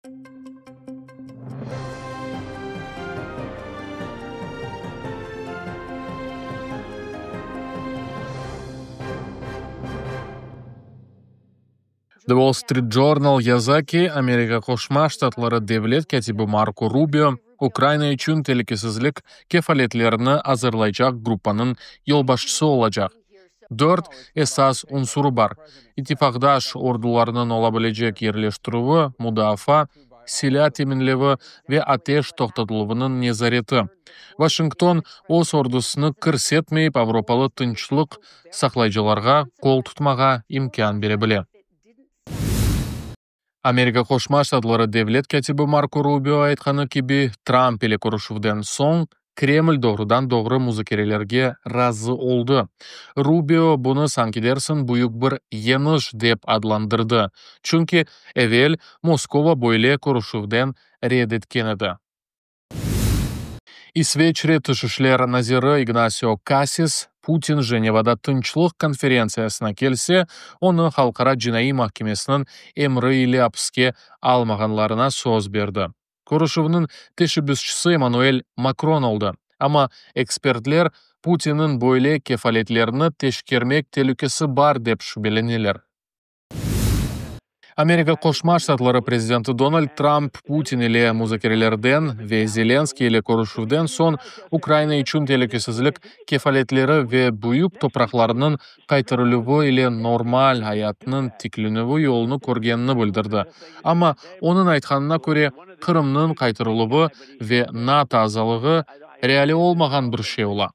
The Wall Street Journal yaza ki, Amerika Qoşma Ştatları devlet kâtibi Marko Rubio Ukraina içün telükesizlik kefaletlerini azırlaycaq gruppanıñ yolbaşçısı olacaq. Dört esas unsurı bar: ittifaqdaş ordularınıñ ola bilecek yerleştirüvi, mudafaa, silâ teminlevi ve ateş toqtatıluvınıñ nezareti. Washington, öz ordusını kirsetmeyip, avropalı tınçlıq saqlayıcılarğa qol tutmağa imkân bere bile. Amerika Qoşma Ştatları devlet kâtibi Marko Rubio aytqanı kibi, Tramp ile körüşüvden soñ Kreml doğrudan-doğru muzakerelerge razı oldı. Rubio bunı sanki dersiñ büyük bir yeñiş dep adlandırdı, çünki evel Moskova böyle körüşüvden red etken edi. İsveçre Tış işler naziri İgnasio Kassis, Putin Jenevada tınçlıq konferentsiyasına kelse, onı Halqara cinaiy mahkemesiniñ emri ile apiske almağanlarına söz berdi. Körüşüvniñ teşebbüsçisi Emmanuel Makron oldı, amma ekspertler Putinniñ böyle kefaletlerini teşkermek telükesi bar dep şübeleneler. Amerika Qoşma Ştatları prezidenti Donald Trump Putin ile muzakerelerden ve Zelenskıy ile körüşüvden soñ Ukraina içün telükesizlik kefaletleri ve büyük topraqlarnıñ qaytarıluvı ile normal ayatnıñ tiklenüvi yolunı körgenini bildirdi. Amma, onıñ aytqanına köre, Qırımnıñ qaytarıluvı ve NATO azalığı reali olmağan bir şey ola.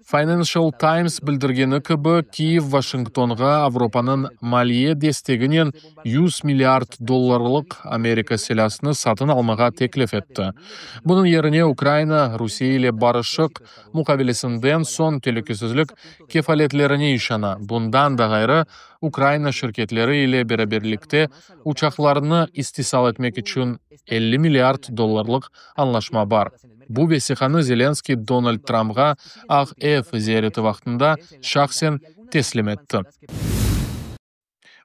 Financial Times bildirgeni kibi, Kiyev Washingtonğa Avropanıñ maliye desteginen 100 milliard dollarlıq Amerika silâsını satın almağa teklif etti. Bunıñ yerine Ukraina Rusiye ile barışıq muqavelesinden soñ telükesizlik kefaletlerine işana. Bundan da ğayrı, Ukraina şirketleri ile beraberlikte uçaqlarnı istisal etmek içün 50 milliard dollarlıq añlaşma bar. Bu vesiqanı Zelenskıy Donald Trumpğa Aq Ev ziyareti vaqtında şahsen teslim etti.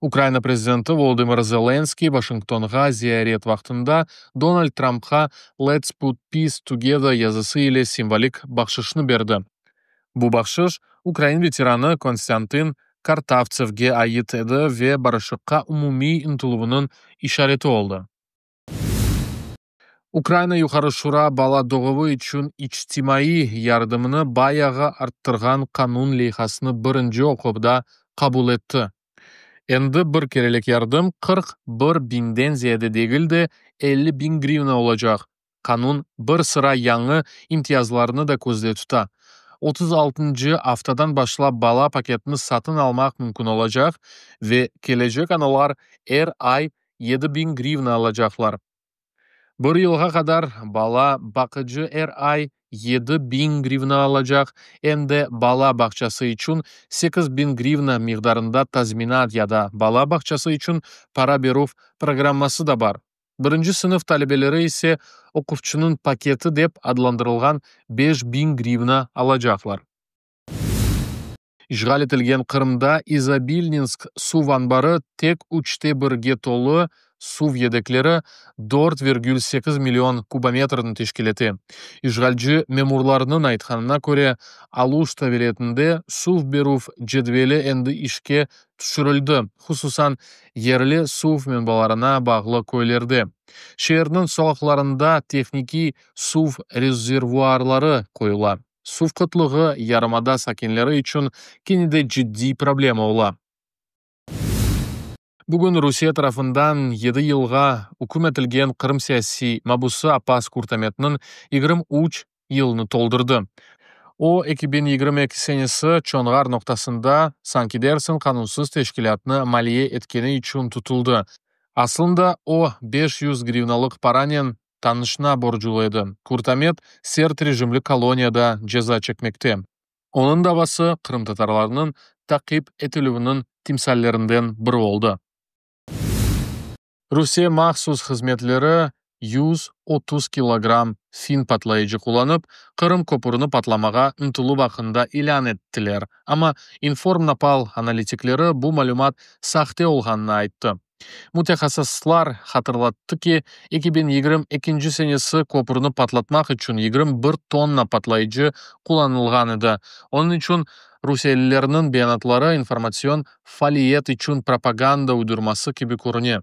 Ukraina prezidenti Volodımır Zelenskıy Washingtonğa ziyaret vaqtında Donald Trumpqa Let's put peace together yazısı ile simvolik bahşışnı berdi. Bu bahşış ukrain veteranı Konstântın Kartavtsevge ait edi ve barışıqqa umumiy ıntıluvınıñ işareti oldı. Ukraina Yuqarı Şura bala doğuvı içün içtimaiy yardımnı bayağı arttırğan qanun leyhasını birinci oquvda qabul etti. Endi bir kerelik yardım 41 biñden ziyade degil de, 50 biñ grivna olacaq. Qanun bir sıra yañı imtiyazlarnı da közde tuta. 36-ncı aftadan başlap bala paketini satın almaq mümkün olacaq ve kelecek analar er ay 7000 grivna alacaqlar. Bir yılğa qadar bala baqıcı er ay 7000 grivna alacaq, em de bala bağçası içün 8000 grivna miqdarında tazminat ya da bala bağçası içün para berüv programması da bar. Birinci sınıf talebeleri ise oquvçınıñ paketi dep adlandırılğan 5000 grivna alacaqlar. İşğal etilgen Qırımda İzobilninsk suv anbarı tek üçte birge tolu, suv yedekleri 4,8 million kubometrni teşkil ete. İşğalci memurlarnıñ aytqanına köre, Aluşta vilâyetinde suv berüv cedveli endi işke tüşürildi, hususan, yerli suv menbalarına bağlı köylerde. Şeerniñ soqaqlarında tehnikiy suv rezervuarları qoyula. Suv qıtlığı yarımada sakinleri içün kene de ciddiy problema ola. Bugün Rusiye tarafından yedi yılğa üküm etilgen Qırım siyasiy mabusı Appaz Kurtametniñ 23 yılını toldurdı. O, 2022 senesi Çonğar noqtasında, sanki dersiñ, qanunsız teşkilâtnı maliye etkeni içün tutuldı. Aslında o, 500 grivnalıq paranen tanışına borclu edi. Kurtamet sert rejimli koloniyada ceza çekmekte. Onıñ davası qırımtatarlarnıñ taqip etilüviniñ timsallerinden biri oldı. Rusiye mahsus hızmetleri 130 kilogramm fin patlayıcı qullanıp, Qırım köpürini patlamağa ıntıluv aqqında ilân ettiler, amma İnformnapal analitikleri bu malümat sahte olğanını ayttı. Mütehassıslar hatırlattı ki, 2022 senesi köpürni patlatmaq içün 21 tonna patlayıcı qullanılğan edi. Onıñ içün rusiyelilerniñ beyanatları informatsion faaliyet içün propaganda uydurması kibi körüne.